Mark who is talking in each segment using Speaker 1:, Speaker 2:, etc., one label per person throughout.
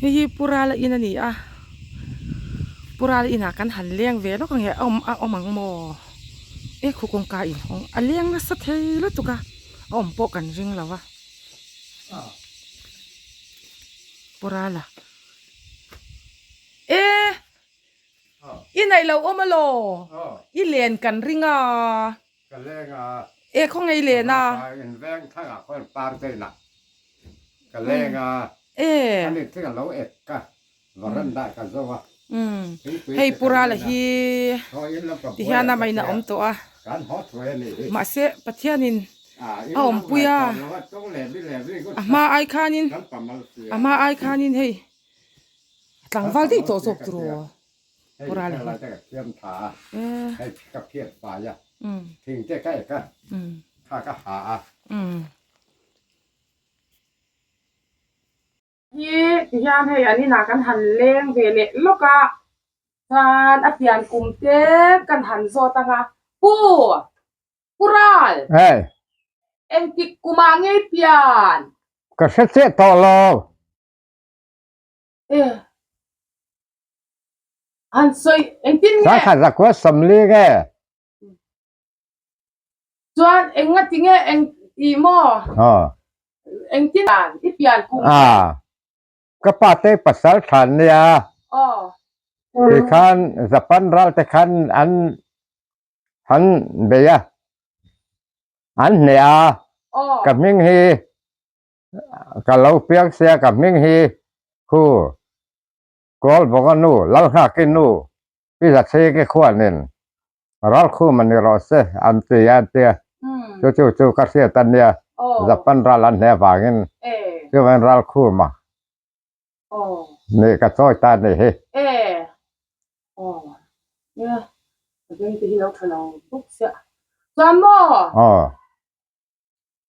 Speaker 1: Hei hi Purala in a ni a, Purala inah kan han leng ve lawk ang e, a awm a awm ang maw? E khu kawngka in hawng a leng nasa thei lutuk a, a awm pawh kan ring lo a. Purala e i neih lo awm alaw? I len kan ring a.
Speaker 2: Ka leng a.
Speaker 1: E khawnge i len a?
Speaker 2: In veng thangah khuan par dain a ka leng a.
Speaker 1: E.
Speaker 2: Ani thing a lo ek ka varanda ka zo a. Thingpui
Speaker 1: Hei
Speaker 2: te
Speaker 1: Pura
Speaker 2: kan
Speaker 1: la
Speaker 2: in a.
Speaker 1: hi
Speaker 2: Thaw in lam ka
Speaker 1: ti
Speaker 2: buai
Speaker 1: hian
Speaker 2: a
Speaker 1: a
Speaker 2: ka
Speaker 1: main a
Speaker 2: tia.
Speaker 1: awm tawh a.
Speaker 2: Kan haw thuai a nih hi.
Speaker 1: Mahse Pathianin
Speaker 2: A in
Speaker 1: a
Speaker 2: lam
Speaker 1: awmpui
Speaker 2: ngai
Speaker 1: a.
Speaker 2: tawh lo a tawng leh mi leh ri
Speaker 1: A hma ai khanin
Speaker 2: kan pamal sia.
Speaker 1: a hma ai khanin hei a tlangval daih tawh zawk tur aw.
Speaker 2: Hei helai te ka thiam tha a, hei ka phiat fai a, thing te ka ek a, kha ka ha a.
Speaker 1: Hi tihian hei an inah kan han leng ve leh lawk a, chuan a pian kum te kan han zawt ang a, Pu! Pu Ral!
Speaker 2: Hei!
Speaker 1: Engtik kumah ngei pian?
Speaker 2: Ka hre chiah tawh lo.
Speaker 1: Eh. Han sawi engtin nge?
Speaker 2: Sangkhat zakua sawmli nge?
Speaker 1: Chuan eng nga ti nge eng ti maw?
Speaker 2: Aw.
Speaker 1: Engtin an i pian kum?
Speaker 2: Ah. Ka pa te pasal than nia.
Speaker 1: Aw.
Speaker 2: Ti khan Japan ral te khan an han bei a. An hneh a.
Speaker 1: Aw.
Speaker 2: Ka hming hi Ka lo piang sia ka hming hi khu Kawl Bawnga nu Lalnghaki nu Pi Zathegi khuanin Ralkhum a ni rawh se an ti a tia chu chu chu ka hriat a nia Japan ral an hne avangin chuan Ralkhuma nih ka chawi ta a nih hi.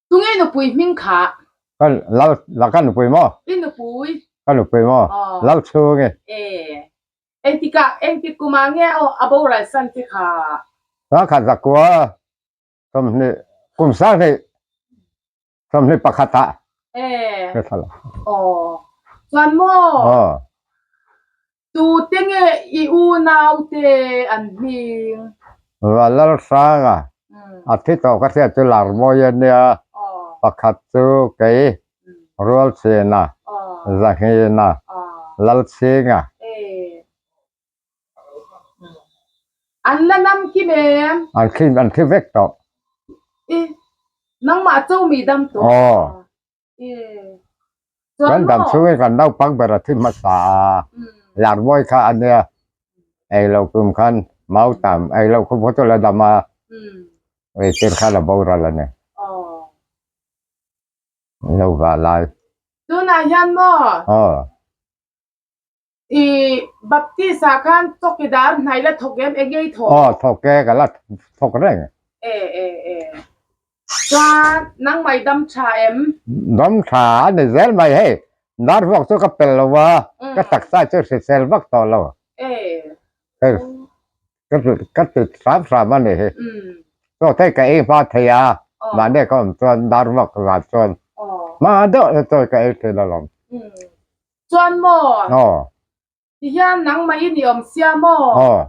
Speaker 1: Tunge nupui hming kha?
Speaker 2: Ka lal la ka nupui maw?
Speaker 1: I nupui.
Speaker 2: Ka nupui maw?
Speaker 1: Aw.
Speaker 2: Lal chhung i.
Speaker 1: E. Engtikah engtik kumah nge aw a boral san te kha?
Speaker 2: Sangkhat zakua sawmhnih kum sanghnih sawmhnih pakhat ah.
Speaker 1: E.
Speaker 2: Ka thla lo.
Speaker 1: Aw. Chuan maw?
Speaker 2: Aw.
Speaker 1: Tute nge i unau te an hming?
Speaker 2: Va Lalhranga a thi tawh ka hriat chu Larmawi a nia, pakhat chu kei Rualchhina, Zahnghina, Lalchhinga.
Speaker 1: An la nam kim em?
Speaker 2: An thi an thi vek tawh.
Speaker 1: I nangmah cho mi dam tawh?
Speaker 2: Aw. Kan dam chhungin kan naupang ber a thi hmasa a, Larmawi kha a nia, ei lo kum khan mau tam, ei lo kum kha chu la dam a, ei tir khan a boral a ni, lo vah lai.
Speaker 1: Tunah hian maw?
Speaker 2: Aw.
Speaker 1: I Baptist ah khan chawkidar hnai la thawk em eng nge i thawk?
Speaker 2: Aw thawk e ka la thawk reng.
Speaker 1: E e e. Chuan nangmah i dam tha em?
Speaker 2: Dam tha a ni zel mai hei. Dar vuak chu ka pel lo a, ka taksa chu hrisel vak tawh lo.
Speaker 1: E.
Speaker 2: Hei ka ka ti hram hram a ni hi. Chaw thei ka ei hma thei a, mahni ka awm chuan dar vuak zan chuan hma deuh te chuan ka ei thin alawm.
Speaker 1: Chuan maw?
Speaker 2: Aw.
Speaker 1: Ti hian nangmah i ni awm sia maw?
Speaker 2: Aw.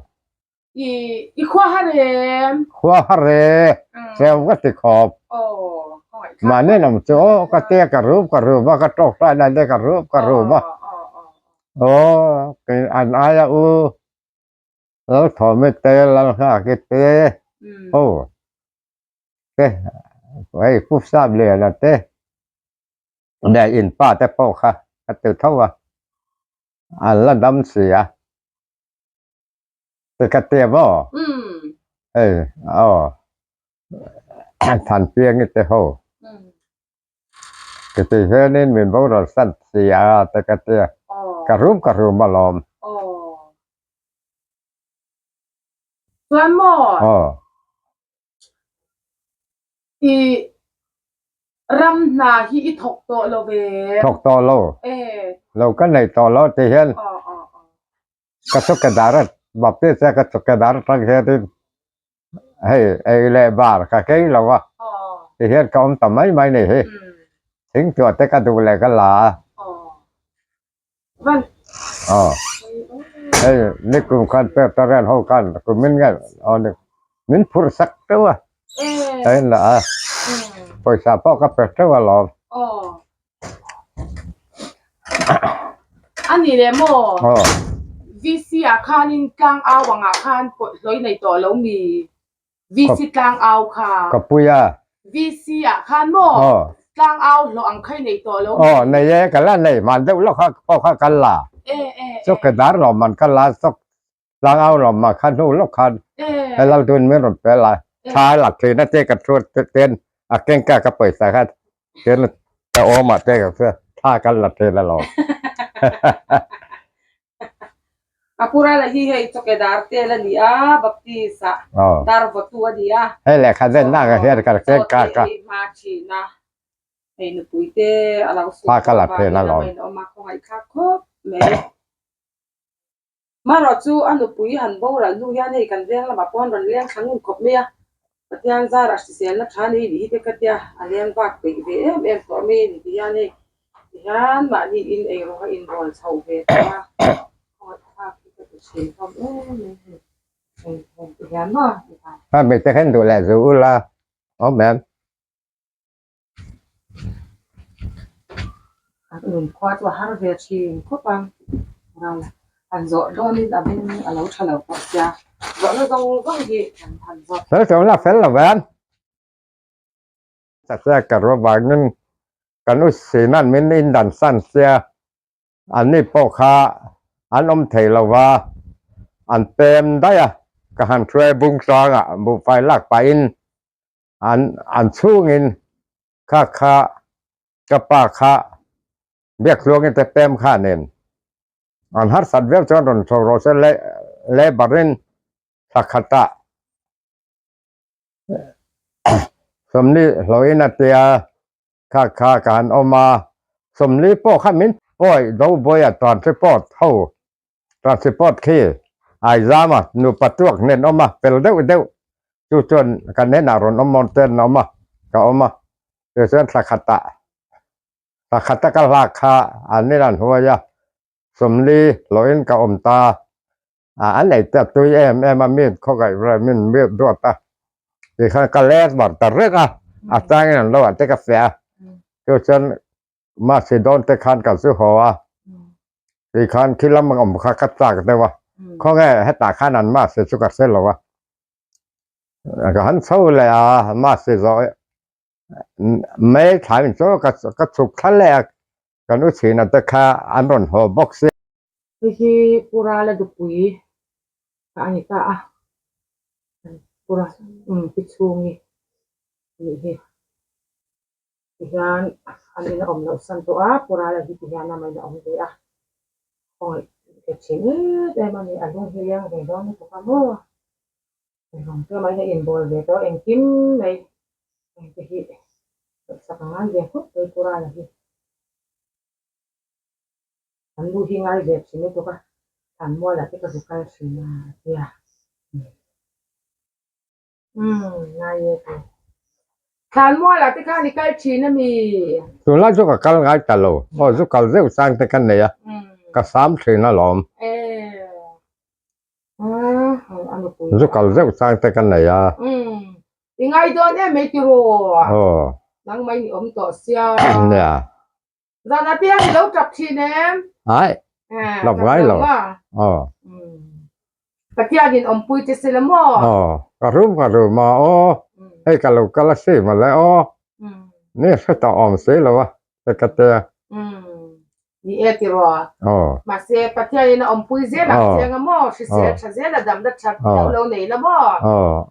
Speaker 1: I i khua har em?
Speaker 2: Khua har e, cheu ka ti khawp.
Speaker 1: Aw, khawngaih thlak.
Speaker 2: Mahni lam chu aw ka tia ka rum ka rum a, ka tawk hlai lai te ka rum ka rum a. Aw, kei an aia u Lalthawmi te, Lalnghaki te, ho te, hei Pu Sapliana te, Neh in pa te pawh kha ka ti tho a, an la dam si a, ti ka tia maw? Hei aw Thanpiangi te ho ka ti hianin min boral san si a te ka tia, ka rum ka rum alawm.
Speaker 1: Chuan maw?
Speaker 2: Aw.
Speaker 1: I ram hna hi i thawk tawh lo ve.
Speaker 2: Thawk tawh lo.
Speaker 1: E.
Speaker 2: Lo ka nei tawh lo ti hian ka chawkedar a baptist a ka chawkedar atang hianin hei ei leh bar ka kei lo a ti hian ka awm ta mai mai ni hi. Thingtuah te ka duh leh ka la a.
Speaker 1: Van.
Speaker 2: Aw. Hei nikum khan Peptarian ho khan kumin nge aw ni min phurh sak teuh a. Ka in la a. Pawisa pawh ka pe teuh alawm.
Speaker 1: Aw. A ni leh maw?
Speaker 2: Aw.
Speaker 1: VC ah khanin tlang au angah khan pawh hlawi nei tawh lo mi? VC tlang au kha.
Speaker 2: Ka pui a.
Speaker 1: VC ah khan maw?
Speaker 2: Aw.
Speaker 1: Tlang au hlawh ang kha i nei tawh lo mi?
Speaker 2: Aw nei e, ka la nei man deuh lawk kha pawh kha kan la.
Speaker 1: E e e.
Speaker 2: Chawk ke dar lawm man ka la chawk tlang au lawm man kha hnu lawk khan he lal tun min rawn pe la. Thla a lak thin a te ka thu ten a keng ka ka pawisa kha ten ka awm ah te ka thla kan la thin alawm.
Speaker 1: A pu Rala hi hei chawkedar tel a ni a, Baptist ah dar vawtu a ni a.
Speaker 2: Hei lehkha zen nak ah hian ka
Speaker 1: Chaw te ei hma thin a, hei nupui te a lo suh tawh avangin a main awm a, khawngaihthlak khawp mai. Marawh chu a nupui han boral hnu hian hei kan veng lamah pawh an rawn leng thla ngun khawp mai a, Pathian zarah hriselna tha nei nih hi te ka tia, a leng vak peih ve em em tawh mai a ni ti hian hei Tihian mahni in ei rawng a inrawl chho ve tawh a, khawngaihthlak hi ka ti thin hlawm em mai hei, hei hei tihian maw tihian.
Speaker 2: A mite khan duh leh zu ula awm em?
Speaker 1: A nunkhua chu a har ve thin khawp a, ral han zawh dawnin a beng a lo tha lo tawh sia, zawhna zawng zawng hi han han zawt.
Speaker 2: Fel tawh la fel lo em? Chakchak ka ruah vangin kan u Sinan min indan san sia, anni pawh kha an awm thei lo va, an pem daih a, ka han hruai bung tlangah buhfai lak pahin an an chhungin kha kha ka pa kha biak hluangin te pem khanin an harsat viau chuan rawn chho rawh se le labour-in thla khatah Sawmli hlawhin a tia, kha kha ka han awm a, Sawmli pawh kha min pawi do bawi a transport ho, transport khi Aizama nupa tuak nen awm a, fel deuh deuh chu chuan ka hnenah rawn awm mawn ten a awm a, ka awm a, tichuan thla khatah, thla khata ka hlak kha an in an huai a, Sawmli hlawhin ka awm ta. A an ei ta tui em em a, mi khawkaih vel min biak duat a, tikhan ka let bar ta reng a, a changin an lo ah te ka fiah a, chu chuan Masi dawn te khan ka zu haw a, tikhan khi lam awm kha ka chak deuh a, khawnge hetah khan an Masi chu ka hre lo a, ka han chho leh a, Masi zawh mai thlai in chu ka chhuk thla leh a, Kan u chhina te kha an rawn haw bawk si.
Speaker 1: Hei hi Pu Rala Dupui kha a ni ta a, Pu Ra umm pi chhungi nih hi tihian an in a awm loh san tawh a, Pu Rala hi tihian a main a awm ve a, khawngaih ve thin em em a ni, a lung hi leng ve dawn lutuk a maw, engvang te main a inbawl ve tawh engkim mai engte hi. Sak a ngai ve khawp mai Pu Rala hi. An nu hi ngai ve thin lutuk a, Thlanmualah te ka zu kal thin a a tia. Umm ngai e tu. Thlanmualah te khan i kal thin a mi?
Speaker 2: Tunlai chu ka kal ngai ta lo, aw zu kal zeuh chang te ka nei a, ka sam thin alawm. Zu kal zeuh chang te ka nei a.
Speaker 1: I ngai dawn em mai tiraw?
Speaker 2: Aw.
Speaker 1: Nang mai ni awm tawh sia.
Speaker 2: Nia.
Speaker 1: Zan ah te hian i lo tap thin em?
Speaker 2: Ai. Tap ngai lo. Aw.
Speaker 1: Pathian in awmpui che se la maw?
Speaker 2: Aw. Ka rum ka rum a aw. Hei ka lo kal a si mawle aw. Ni hre tawh awm si lo a te ka tia.
Speaker 1: Ni e tiraw?
Speaker 2: Aw.
Speaker 1: Mahse Pathian in a awmpui zel ang chiang a maw? Hrisel tha zel a damna tha deuh lo nei la maw?
Speaker 2: Aw.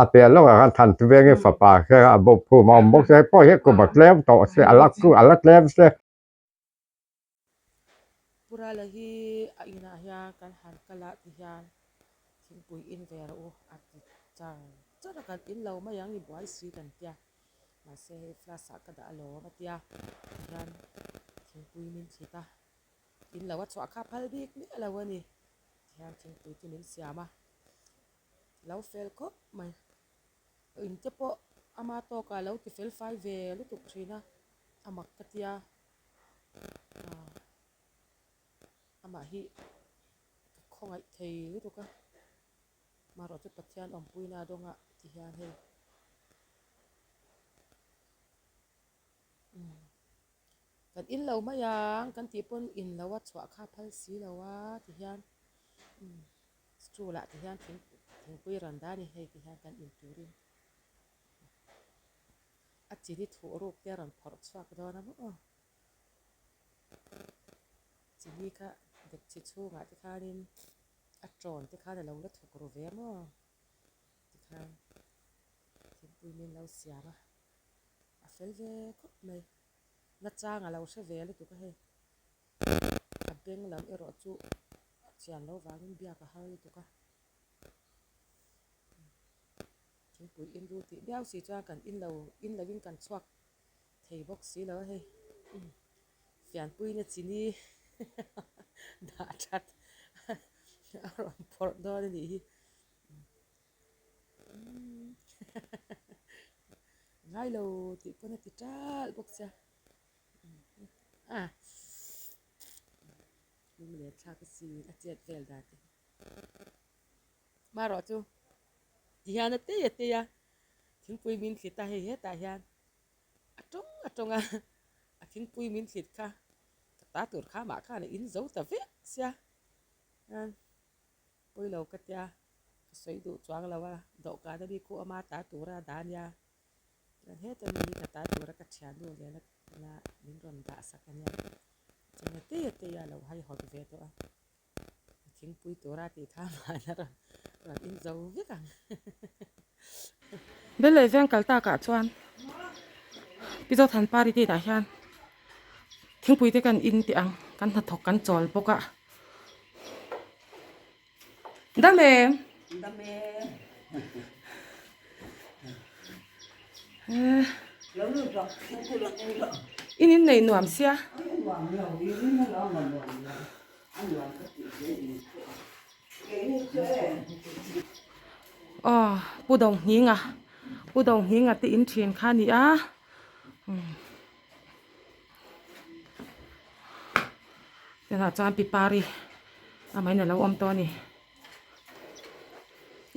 Speaker 2: A piah lawkah khan than tu vengin fapa kha a bo phum a awm bawk si hei pawh hi kum a tlem tawh si a la a la tlem si.
Speaker 1: Pu Rala hi a inah hian kan han kal ah ti hian thingpui in ve rawh u a ti char char a kan in lo mai ang i buai si kan tia. Mahse hei flask ah ka dah alawm a tia tihian thingpui min thlit a, in lo a chhuah kha phal bik miah lo a ni. Tihian thingpui chu min siam a, lo fel khawp mai. In te pawh ama tawkah lo ti fel fai ve lutuk thin a, a mak ka tia. Amah hi ka khawngaih thei lutuk a, marawh chu Pathian awmpuina a dawng a ti hian hei umm kan in lo mai ang kan tih pawn in lo a chhuah kha phal si lo a ti hian umm stool ah ti hian thing thingpui rawn dah a ni hei ti hian kan in turin a chini thuh ruk te a rawn phawrh chhuak dawn a maw. Chini kha dekchi chhungah te khanin a tawn te khan a lo la thawk ru ve maw tikhan thingpui min lo siam a, a fel ve khawp mai. Nachang a lo hre ve lutuk a hei, a beng lam erawh chu a chian lo vangin biak a har lutuk a. Thingpui in ru tih viau si chuan kan in lo in lovin kan chhuak thei bawk si lo a hei fianpuina chini dah that a rawn phawrh dawn a nih hi ngai lo tih pawn a ti ṭalh bawk sia a lunglen thlak a sin a chet vel dan te hi marawh chu ti hian a tei a tei a thingpui min thlit a hei hetah hian a tawng a tawng a a thingpui min thlit kha ka ta tur kha mah khan a in zo ta vek sia chuan pawilo ka tia ka sawi duh chuang lo a dawhkan a mi khu ama ta tura a dah a nia chuan heta mi hi ka ta tura ka thiannu nena min rawn dah sak a nia chuan a tei a tei a lo haihawt ve tawh a. Thingpui tura tih kha mahna rawn rawn in zo vek ang. Bel leh veng kal takah chuan Pi Zothan Pari te inah hian thingpui te kan in teh ang kan hnathawk kan chawl bawk a. Dam em?
Speaker 3: Dam e. Lo lut rawh, thingpui rawn in rawh.
Speaker 1: In in nei nuam sia.
Speaker 3: Nuam lo, i rin alawm a nuam lo. A nuam ka tih hle in chu a. Keini chu e.
Speaker 1: Aw, Pu Donghninga, Pu Donghninga te in thin kha a ni a. Tunah chuan Pi Pari amahin a lo awm tawh a ni.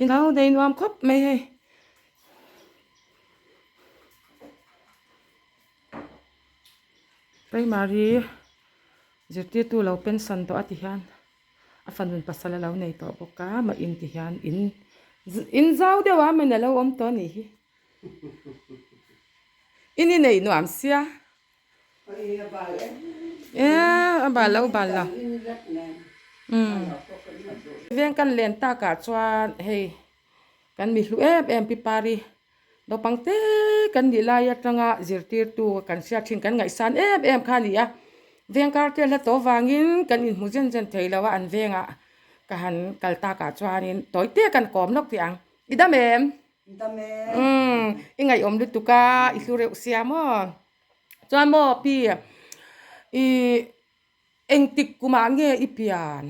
Speaker 1: I lo nei nuam khawp mai hei. Primary zirtirtu lo pension tawh a ti hian a fanun pasal a lo nei tawh bawk a mah in ti hian in in zau deuh a main a lo awm tawh a nih hi. In i neih nuam sia. A bal lo bal lo. Veng kan len takah chuan hei kan mi hlu em em Pi Pari naupang te kan nih lai atanga zirtirtu kan hriat thin kan ngaihsan em em kha a ni a. Veng kar te hla tawh vangin kan inhmu zen zen thei lo a an vengah ka han kal takah chuanin tawi te kan kawm lawk tih ang. I dam em?
Speaker 3: Dam e.
Speaker 1: Umm i ngaihawm lutuk a i hlu reuh sia maw. Chuan maw pi i engtik kumah nge i pian?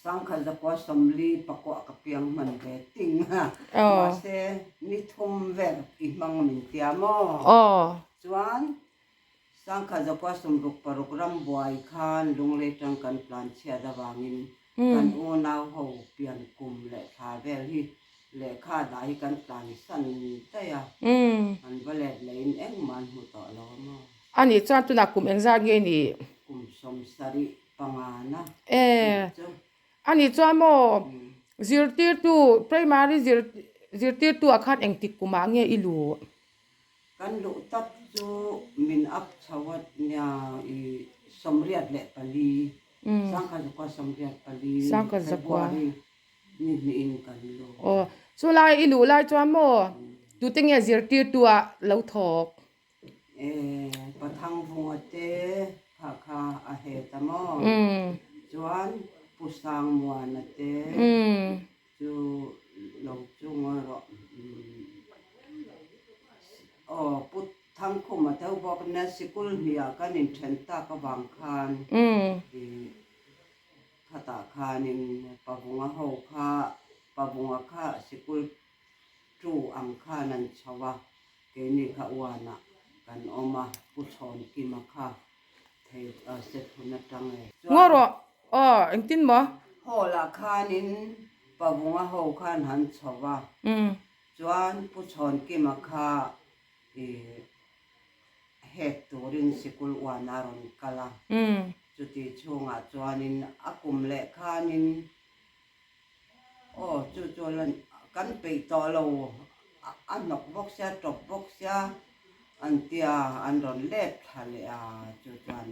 Speaker 3: Sangkhat zakua sawmli pakuah ka piang hman ve ting a. Mahse ni thum vel i hmang min tia maw? Chuan Sangkhat zakua sawmruk paruk ram buai khan Lunglei tang kan tlan chhiat avangin kan unau ho pian kum leh thla vel hi lehkha dah hi kan tlan san daih a, an va let leiin engmah an hmu tawh lo a maw?
Speaker 1: A nih chuan tunah kum engzat nge nih?
Speaker 3: Kum 75 na chu.
Speaker 1: A nih chuan maw zirtirtu primary zirtirtu ah khan engtik kumah nge i luh?
Speaker 3: Kan luh tak chu min up chho a nia i 84, 1984 February ni hnihin kan luh.
Speaker 1: Aw, chu lai i luh lai chuan maw tute nge zirtirtu ah lo thawk?
Speaker 3: E, Pathangvunga te kha kha a het a maw? Chuan Pu Sangmuana te. Chu lo chung erawh aw Pu Thangkhuma deuh bawk nia sikul hniah kan inthen tak avang khan i khatah khanin Pavunga ho kha Pavunga kha sikul tu ang khan an chho a, keini kha uanah kan awm a, Pu Chhawnkima kha thei se thun atang e.
Speaker 1: Ngaw rawh. Aw engtin maw?
Speaker 3: Hall ah khanin Pavunga ho khan han chho va, chuan Pu Chhawnkima kha i head turin sikul uan a rawn kal a, chuti chhungah chuanin a kum leh khanin Aw chu chu lan kan peih tawh lo a hnawk bawk sia tawp bawk sia an tia an rawn let thla leh a chu chuan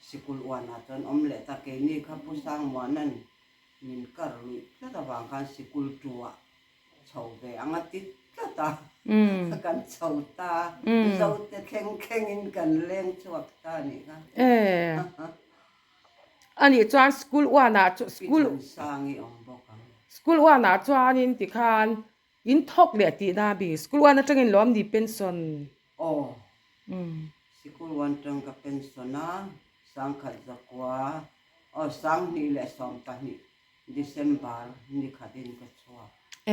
Speaker 3: sikul uanah chuan awm leh ta keini kha Pu Sangmuana'n min kar luih tlat avang khan sikul tuah chho ve ang a ti tlat a kan chho ta Zote thleng thlengin kan leng chhuak ta a nih kha.
Speaker 1: Anih chuan school one ah chu school school one ah chuanin tikhan in thawk leh tihna bi school one atangin lawm ni pension.
Speaker 3: Aw sikul one tang ka pension a sangkhat zakua aw sanghnih leh 12 December ni khatin ka chhuak.
Speaker 1: E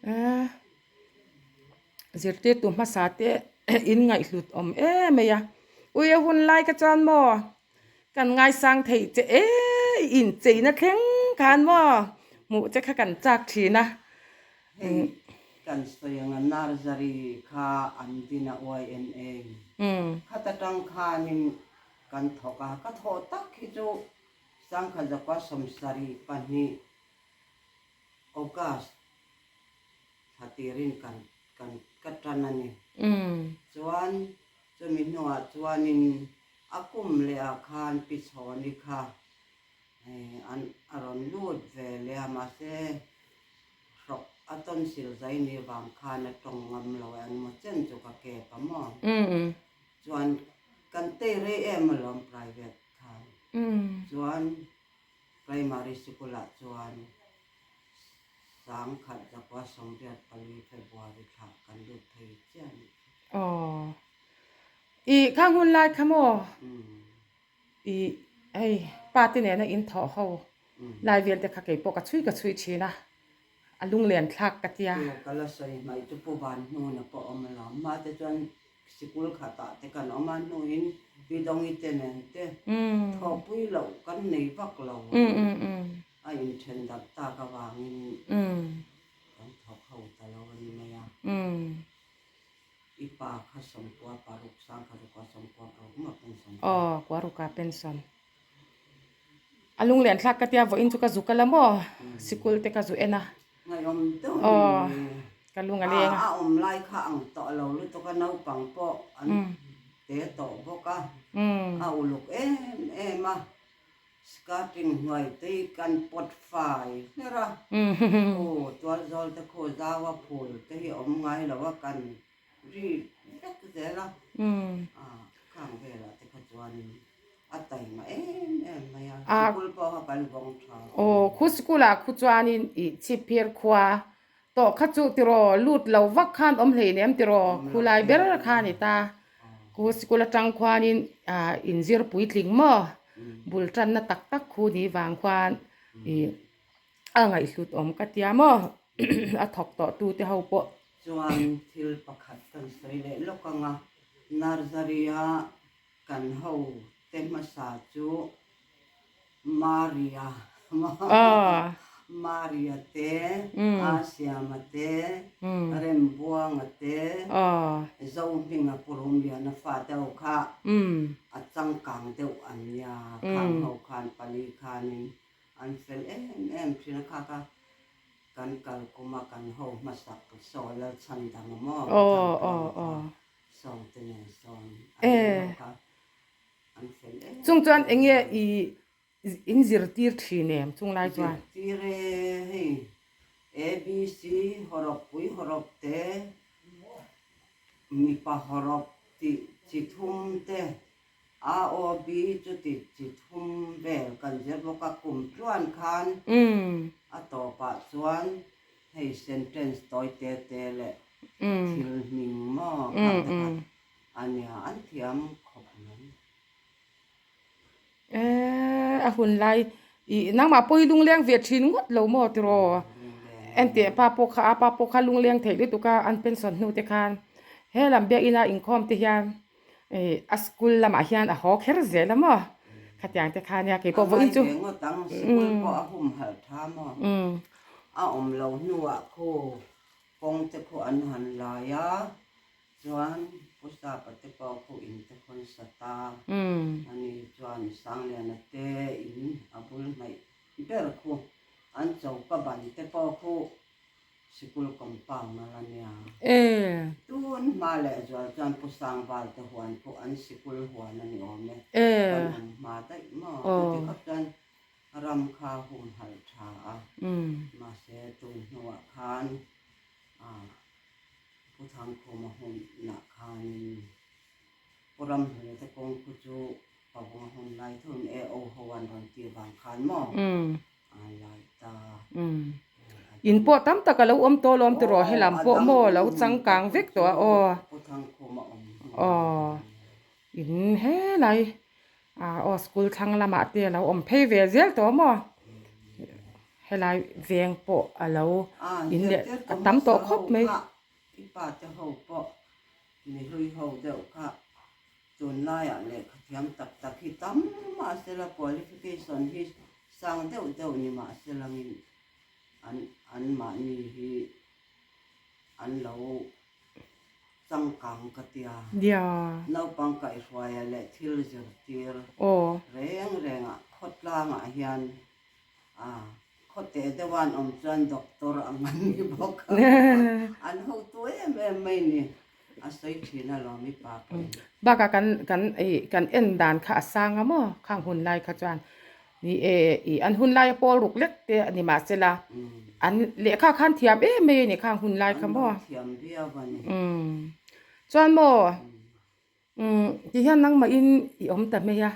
Speaker 1: e zirtirtu hmasa te in ngaihhlut awm em mai a ui a hun lai ka chuan maw kan ngaisang theih che e incheina thleng khan maw hmuh che kha kan chak thin a.
Speaker 3: Hei kan sawi anga nursery kha an din a YMA khat atang khanin kan thawk a ka thawh tak hi chu Sangkhat zakua 72 August thla tirin kan kan ka tan a ni. Chuan chumi hnuah chuanin a kum leh ah khan Pi Chhawni kha an a rawn lut ve leh a mahse hrawk a tonsil zai ni vang khan a tawng ngam lo a engmaw chen chu ka kep a maw. Chuan kan tei rei em alawm private khan. Chuan primary sikul ah chuan 1984 February thla kan lut phei chiah a nih kha.
Speaker 1: Aw. I khang hun lai kha maw? I hei pa te nena in thawh ho lai vel te kha kei pawh ka chhui ka chhui thin a, a lunglen thlak ka tia.
Speaker 3: Aw ka la sawi hmaih chu Pu Van Hnuna pawh awm alawm. Mahte chuan Sikul khatah te kan awm a, hnuin Pi Dawngi te nen te thawhpui loh kan nei vak lo a inthen darh tak avangin kan thawk ho ta lo a ni mai a. I pa kha 96, 1996 maw pension kha?
Speaker 1: Aw, kuaruka pension. A lunglen thlak ka tia vawiin chu ka zu kal a maw sikul te ka zu en a.
Speaker 3: Ngaihawm deuh ni.
Speaker 1: Ka lung a leng a.
Speaker 3: A awm lai kha ang tawh lo lutuk a naupang pawh an te tawh bawk a. A uluk em em a. Skirting hnuai te hi kan pawt fai hler a. Khu tualzawl te khu zau a phul te hi awm ngai lo a kan ri vek zel a. Khang velah te kha chuanin a taima em em mai a, sikul pawh kha kan vawng tha.
Speaker 1: Aw, khu sikulah khu chuanin ih chhipphir khua tawh kha chu tiraw lut lo vak khan awm hlein em tiraw khu lai ber kha a ni ta. Khu sikul atang khuanin ah inzir puitling maw bul tanna tak tak khu ni vang khuan ih a ngaihhlut awm ka tia maw a thawk tawh tu te ho pawh.
Speaker 3: Chuan thil pakhat kan sawi leh lawk ang a, Nursery-a kan ho te hmasa chu Maria Maria te, Asiama te, Rembuanga te, Zohminga Pu Rumliana fate ho kha a changkang deuh an nia, khang ho khan pali khanin an fel em em thin a kha kha. Kan kal kuma kan ho hmasak saw lal chhan dang a maw? Sawng te nen sawn an ni ho kha an fel em.
Speaker 1: Chung chuan eng nge i in zirtir thin em chung lai chuan?
Speaker 3: Zirtir e hei ABC hawrawp pui hawrawp te mipa hawrawp tih chi thum te AOB chu ti chi thum vel kan zir bawk a, kum tluan khan a tawpah chuan hei sentence tawi te te leh thil hming maw khang te kha a nia, an thiam khawp mai.
Speaker 1: Eee a hun lai ih nangmah pawh hi lungleng ve thin ngawt lo maw tiraw enteh pa pawh kha a pa pawh kha lungleng theih lutuk a an pension hnu te khan he lam biakina inkhawm te hian. Ih a school lamah hian a haw kher zel a maw? Khatiang te kha nia keipawh vawiin chu.
Speaker 3: A ngai ve ngawt ang, sikul pawh a humhalh tha maw? A awm lo hnuah khu kawng te khu an han lai a, chuan Pu Sapa te pawh khu in te khawn sa ta a ni. Chuan Sangliana te in a bul hnaih ber khu an choka ban te pawh khu Sikul compound a la nia. Tun hma leh zual chuan Pu Sangval te huan pawh an sikul huan a ni awm e. Kan awm hma daih maw? Chuti khawp chuan ram kha humhalh tha a. Mahse tun hnuah khan Pu Thangkhuma hunah khanin Pu Ramhluna te kawng khu chu Pavunga hun lai thun e o ho an rawn tih vang khan maw?
Speaker 1: In pawh tam tak a lo awm tawh alawm tiraw helam pawh maw lo changkang vek tawh a aw aw in helai ah aw school thlang lamah te a lo awm phei ve zel tawh maw helai veng pawh a lo in leh a tam tawh khawp mai.
Speaker 3: Tunlaiah lehkhathiam tak tak hi tam mahsela qualification hi sang deuh deuh ni mahselangin an anmahni hi an lo changkang ka tia. Naupang kaihhruaia leh thil zirtir reng rengah khawtlangah hian a khawte deuha an awm chuan doctor ang an ni bawk a, an hotu em em mai ni. A sawi thin a lawm i pa pawhin.
Speaker 1: Bakah kan kan ih kan en dan kha a sang a maw khang hun lai kha chuan ni e ih an hun laia pawl ruk lek te a ni mahsela an lehkha khan thiam em mai a ni khang hun lai kha maw.
Speaker 3: An lo thiam viau a ni.
Speaker 1: Umm chuan maw umm ti hian nangmahin i awm ta mai a.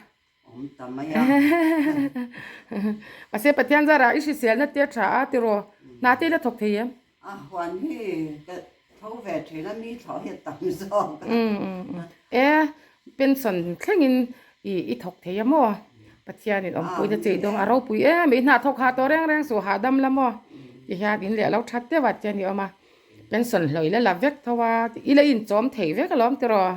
Speaker 3: Awm ta mai a.
Speaker 1: Mahse Pathian zarah i hriselna te a tha a tiraw hna te i la thawk thei em?
Speaker 3: A huan hi ka tho ve thin a, mi thlawh hi a tam zawk a.
Speaker 1: E, pension thlengin i i thawk thei a maw? Pathianin awmpuina che i dawng a ropui em i hna thawk hah tawh reng reng suh hahdam la maw? Ti hian in leh a lo that deuh a tian i awm a, pension hlawih la la vek tho a, i la inchawm thei vek alawm tiraw?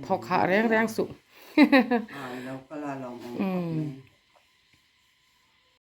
Speaker 1: Thawk hah reng reng suh.
Speaker 3: A, lo kal a lawm awm khawp mai.